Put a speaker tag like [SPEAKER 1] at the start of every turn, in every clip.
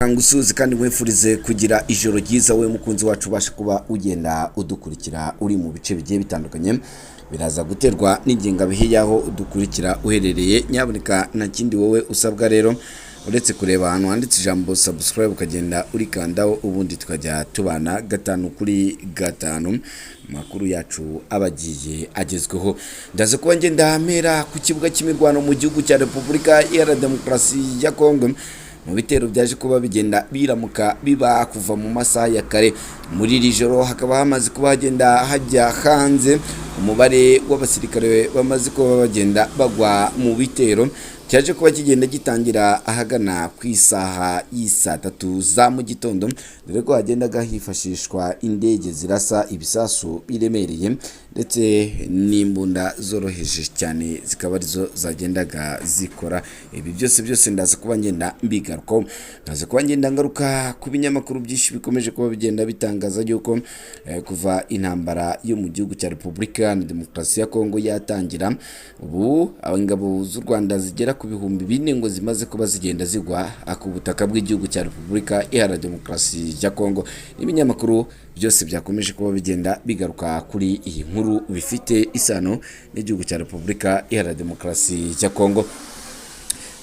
[SPEAKER 1] Ngusuhuze kandi nkwifurize kugira ijoro ryiza, we mukunzi wacu ubasha kuba ugenda udukurikira uri mu bice bigiye bitandukanye. Biraza guterwa n'ingengabihe y'aho udukurikira uherereye. Nyaboneka, nta kindi wowe usabwa rero uretse kureba ahantu handitse ijambo "subscribe", ukagenda urikandaho, ubundi tukajya tubana gatanu kuri gatanu, amakuru yacu aba agiye agezweho. Ndaza kuba ngenda mpera ku kibuga cy'imirwano mu gihugu cya Repubulika Iharanira Demokarasi ya Kongo, mu bitero byaje kuba bigenda biramuka biba kuva mu masaha ya kare muri iri joro. Hakaba hamaze kuba hagenda hajya hanze umubare w'abasirikare bamaze kuba bagenda bagwa mu bitero cyaje kuba kigenda gitangira ahagana ku isaha y'isaa 3 za mu gitondo, dore ko hagendaga hifashishwa indege zirasa ibisasu biremereye ndetse n'imbunda zoroheje cyane, zikaba arizo zagendaga zikora ibi byose. Byose ndaza kuba ngenda mbigarukaho. Ndaza kuba ngenda ngaruka ku binyamakuru byinshi bikomeje kuba bigenda bitangaza yuko kuva intambara yo mu gihugu cya Repubulika Iharanira Demokarasi ya Kongo yatangira, ubu ingabo z'u Rwanda zigera ku 4000 ngo zimaze kuba zigenda zigwa ku butaka bw'igihugu cya Repubulika Iharanira Demokarasi ya Kongo. N'ibinyamakuru byose byakomeje kuba bigenda bigaruka kuri iyi nkuru bifite isano n'igihugu cya Repubulika Iharanira Demokarasi ya Kongo.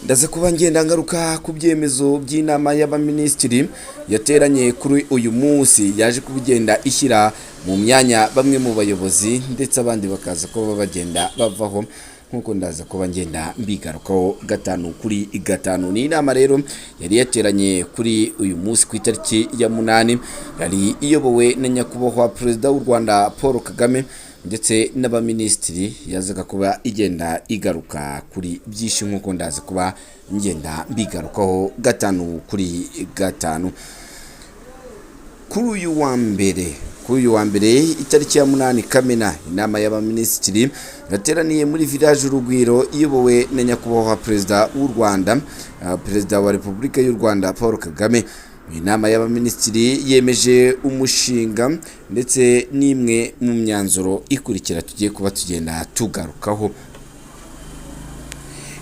[SPEAKER 1] Ndaza kuba ngenda ngaruka ku byemezo by'inama y'abaminisitiri yateranye kuri uyu munsi, yaje kuba igenda ishyira mu myanya bamwe mu bayobozi, ndetse abandi bakaza kuba bagenda bavaho, nk'uko ndaza kuba ngenda mbigarukaho gatanu kuri gatanu. Ni inama rero yari yateranye kuri uyu munsi ku itariki ya 8, yari iyobowe na Nyakubahwa Perezida w'u Rwanda Paul Kagame ndetse n'abaminisitiri, yazaga kuba igenda igaruka kuri byinshi, nk'uko ndaza kuba ngenda mbigarukaho gatanu kuri gatanu. Kuri uyu wa mbere itariki ya 8 Kamena, inama y'abaminisitiri yateraniye muri Village Urugwiro iyobowe na Nyakubahwa Perezida w'u Rwanda, Perezida wa Repubulika y'u Rwanda Paul Kagame. Inama y'abaminisitiri yemeje umushinga ndetse n'imwe mu myanzuro ikurikira tugiye kuba tugenda tugarukaho.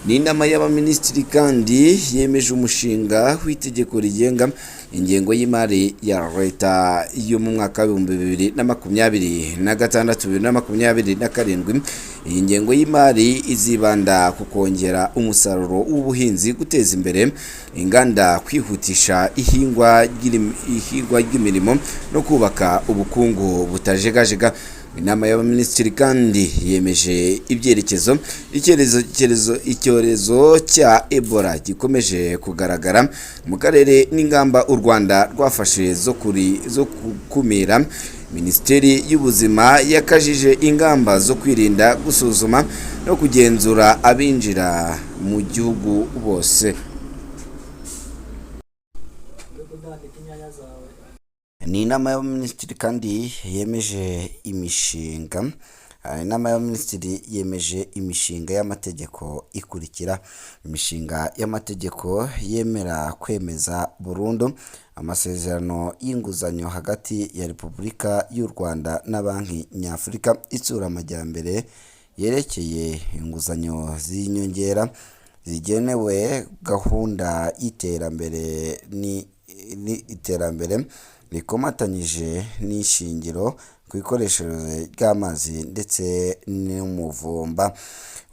[SPEAKER 1] Ni inama y'abaminisitiri kandi yemeje umushinga w'itegeko rigenga ingengo y'imari ya leta yo mu mwaka wa 2026, 2027. Iyi ngengo y'imari izibanda ku kongera umusaruro w'ubuhinzi, guteza imbere inganda, kwihutisha ihingwa ry'imirimo no kubaka ubukungu butajegajega. Inama y'abaminisitiri kandi yemeje ibyerekezo icyorezo cya Ebola gikomeje kugaragara mu karere n'ingamba u Rwanda rwafashe zo gukumira. Minisiteri y'Ubuzima yakajije ingamba zo kwirinda, gusuzuma no kugenzura abinjira mu gihugu bose.
[SPEAKER 2] Uri kudanika inyanya zawe.
[SPEAKER 1] Ni inama y'abaminisitiri kandi yemeje imishinga. Inama y'abaminisitiri yemeje imishinga y'amategeko ikurikira: imishinga y'amategeko yemera kwemeza burundu amasezerano y'inguzanyo hagati ya Repubulika y'u Rwanda na Banki Nyafurika Itsura Amajyambere yerekeye inguzanyo z'inyongera zigenewe gahunda y'iterambere ni iterambere rikomatanyije n'ishingiro ku ikoreshereze ry'amazi ndetse n'umuvumba,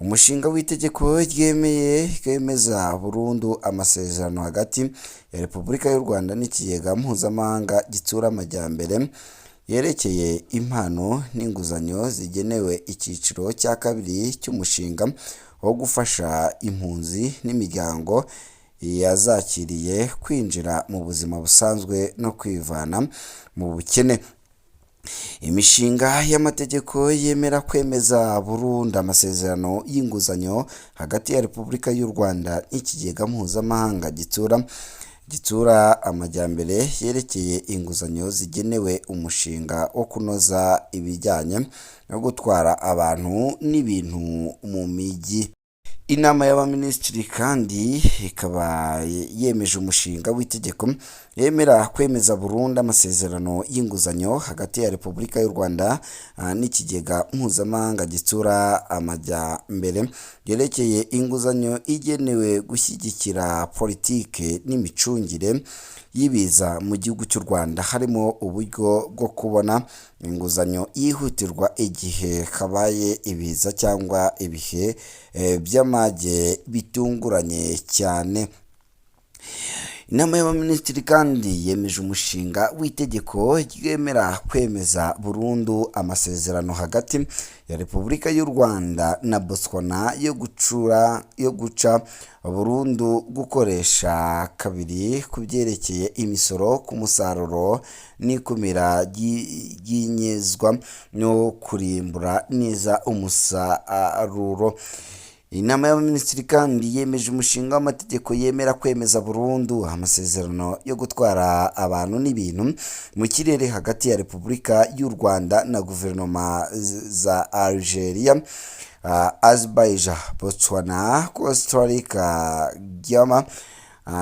[SPEAKER 1] umushinga w'itegeko ryemeye ryemeza burundu amasezerano hagati ya Repubulika y'u Rwanda n'Ikigega Mpuzamahanga Gitsura Amajyambere yerekeye impano n'inguzanyo zigenewe icyiciro cya kabiri cy'umushinga wo gufasha impunzi n'imiryango yazakiriye kwinjira mu buzima busanzwe no kwivana mu bukene, imishinga y'amategeko yemera kwemeza burundu amasezerano y'inguzanyo hagati ya Repubulika y'u Rwanda n'Ikigega Mpuzamahanga Gitsura Amajyambere yerekeye inguzanyo zigenewe umushinga wo kunoza ibijyanye no gutwara abantu n'ibintu mu mijyi. Inama y'Abaminisitiri kandi ikaba yemeje umushinga w'itegeko yemera kwemeza burundu amasezerano y'inguzanyo hagati ya Repubulika y'u Rwanda n'Ikigega Mpuzamahanga Gitsura Amajyambere, yerekeye inguzanyo igenewe gushyigikira politike n'imicungire y'ibiza mu gihugu cy'u Rwanda, harimo uburyo bwo kubona inguzanyo yihutirwa igihe habaye ibiza cyangwa ibihe by'amage bitunguranye cyane. Inama y'Abaminisitiri kandi yemeje umushinga w'itegeko ryemera kwemeza burundu amasezerano hagati ya Repubulika y'u Rwanda na Botswana yo guca burundu gukoresha kabiri ku byerekeye imisoro ku musaruro n'ikumira ry'inyerezwa no kurimbura neza umusaruro. Inama y'Abaminisitiri kandi yemeje umushinga w'amategeko yemera kwemeza burundu amasezerano yo gutwara abantu n'ibintu mu kirere hagati ya Repubulika y'u Rwanda na guverinoma za Algeria, Azerbaijan, Botswana, Costa Rica, Guyana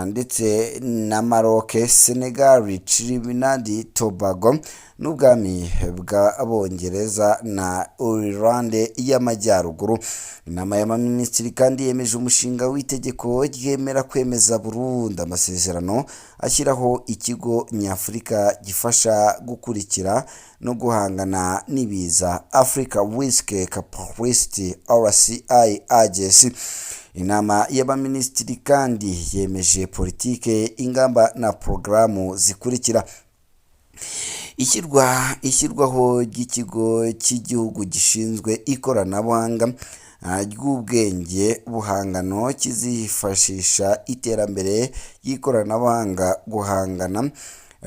[SPEAKER 1] ndetse na Maroc, Senegal, Trinidad Tobago n'Ubwami bw'Abongereza na Ireland y'Amajyaruguru. Inama y'Abaminisitiri kandi yemeje umushinga w'itegeko ryemera kwemeza burundu amasezerano ashyiraho Ikigo Nyafurika gifasha gukurikira no guhangana n'ibiza, Africa Risk Capacity RCI Agency. Inama y'Abaminisitiri kandi yemeje politike, ingamba na porogaramu zikurikira: ishyirwaho ry'Ikigo cy'Igihugu gishinzwe Ikoranabuhanga ry'Ubwenge Buhangano kizifashisha iterambere ry'ikoranabuhanga,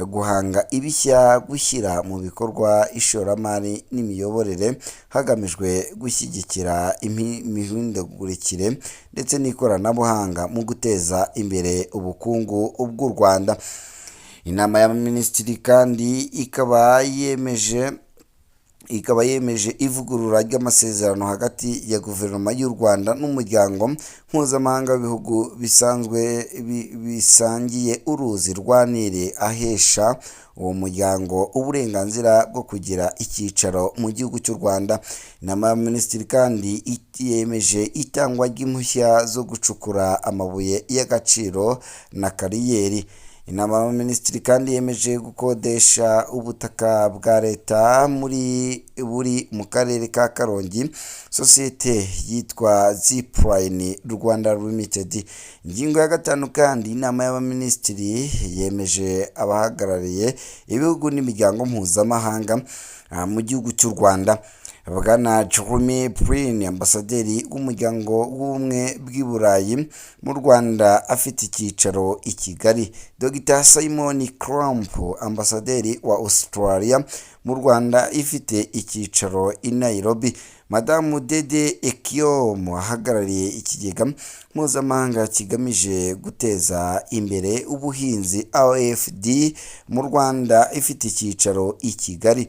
[SPEAKER 1] guhanga ibishya, gushyira mu bikorwa ishoramari n'imiyoborere, hagamijwe gushyigikira imihindagurikire ndetse n'ikoranabuhanga mu guteza imbere ubukungu bw'u Rwanda. Inama y'Abaminisitiri kandi ikaba yemeje ivugurura ry'amasezerano hagati ya Guverinoma y'u Rwanda n'Umuryango Mpuzamahanga w'Ibihugu bisanzwe bisangiye uruzi rwa Nili, ahesha uwo muryango uburenganzira bwo kugira icyicaro mu gihugu cy'u Rwanda. Inama y'Abaminisitiri kandi yemeje itangwa ry'impushya zo gucukura amabuye y'agaciro na kariyeri. Inama y'Abaminisitiri kandi yemeje gukodesha ubutaka bwa Leta muri buri mu Karere ka Karongi sosiyete yitwa Zipline Rwanda Limited. Ingingo ya gatanu kandi, Inama y'Abaminisitiri yemeje abahagarariye ibihugu n'imiryango mpuzamahanga mu gihugu cy'u Rwanda: Bwana Jeremy Brin, ambasaderi w'Umuryango w'Ubumwe bw'i Burayi mu Rwanda afite icyicaro i Kigali, Dr Simon Clamp, ambasaderi wa Australia mu Rwanda ifite icyicaro i Nairobi, Madamu Dede Ekiom, ahagarariye Ikigega Mpuzamahanga kigamije guteza imbere ubuhinzi AFD mu Rwanda ifite icyicaro i Kigali.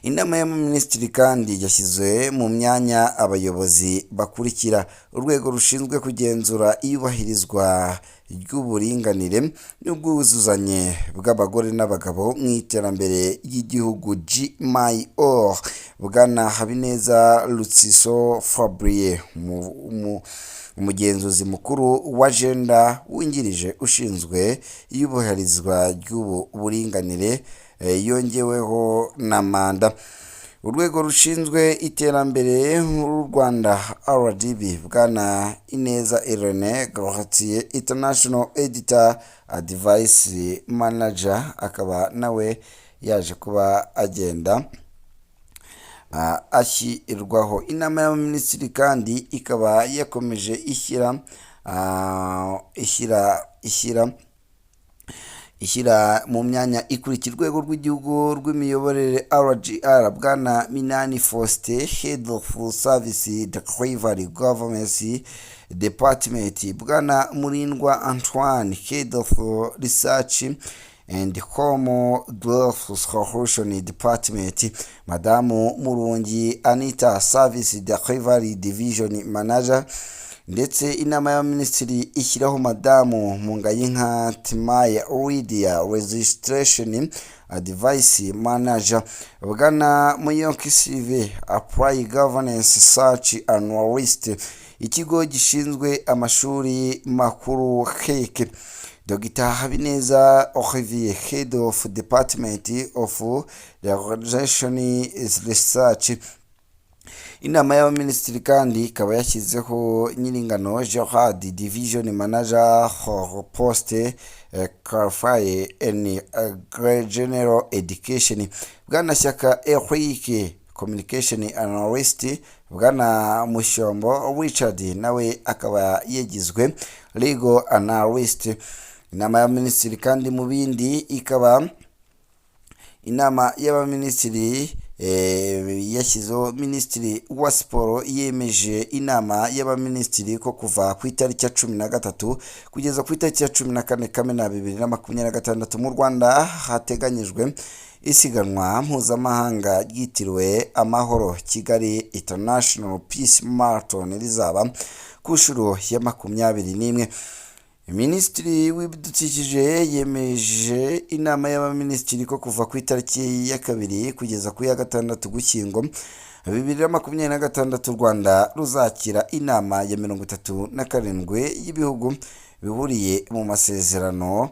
[SPEAKER 1] Inama y'Abaminisitiri kandi yashyize mu myanya abayobozi bakurikira: Urwego rushinzwe kugenzura iyubahirizwa ry'uburinganire n'ubwuzuzanye bw'abagore n'abagabo mu iterambere ry'igihugu, GMIO, Bwana Habineza Rutsiso Fabien, umugenzuzi mukuru wa Gender wungirije ushinzwe iyubahirizwa ry'ubu buringanire, yongeweho na manda. Urwego rushinzwe iterambere mu Rwanda RDB, Bwana Ineza Irene Gauthier, International Editor Advice Manager, akaba nawe yaje kuba agenda ashyirwaho. Inama y'Abaminisitiri kandi ikaba yakomeje ishyira mu myanya ikurikira: Urwego rw'Igihugu rw'Imiyoborere RGB, Bwana Minani Faustin, Head of Service Delivery, Governance Department, Bwana Murindwa Antoine, Head of Research and Home Growth Solution Department, Madamu Murungi Anita, Service Delivery Division Manager. Ndetse inama y'abaminisitiri ishyiraho Madamu Mungayinka Timaya Lydia, Registration Advice Manager, Bwana Muyoki Sive, Apply Governance Search Analyst, ikigo gishinzwe amashuri makuru HEC, Dr Habineza Olivier, Head of Department of Regulation Research. Inama y'abaminisitiri kandi ikaba yashyizeho Nyiringano Gerard, Division Manager for Post Qualified and General Education, Bwana Shyaka Eric, Communication Analyst, Bwana Mushyombo Richard nawe akaba yagizwe Legal Analyst. Inama y'abaminisitiri kandi mu bindi ikaba inama y'abaminisitiri yashyizeho Minisitiri wa Siporo, yemeje inama y'abaminisitiri ko kuva ku itariki ya 13 kugeza ku itariki ya 14 Kamena 2026 mu Rwanda hateganyijwe isiganwa mpuzamahanga ryitiriwe amahoro, Kigali International Peace Marathon, rizaba ku nshuro ya 21. Minisitiri w'Ibidukikije yemeje inama y'abaminisitiri ko kuva ku itariki ya 2 kugeza ku ya 6 Gushyingo 2026 u Rwanda ruzakira inama ya 37 y'ibihugu bihuriye mu masezerano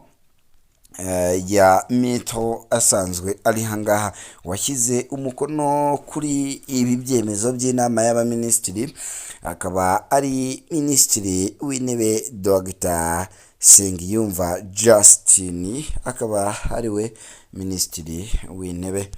[SPEAKER 1] ya mito asanzwe ari hangaha. Washyize umukono kuri ibi byemezo by'inama y'abaminisitiri akaba ari Minisitiri w'Intebe Dr Nsengiyumva Justin, akaba ariwe Minisitiri w'Intebe.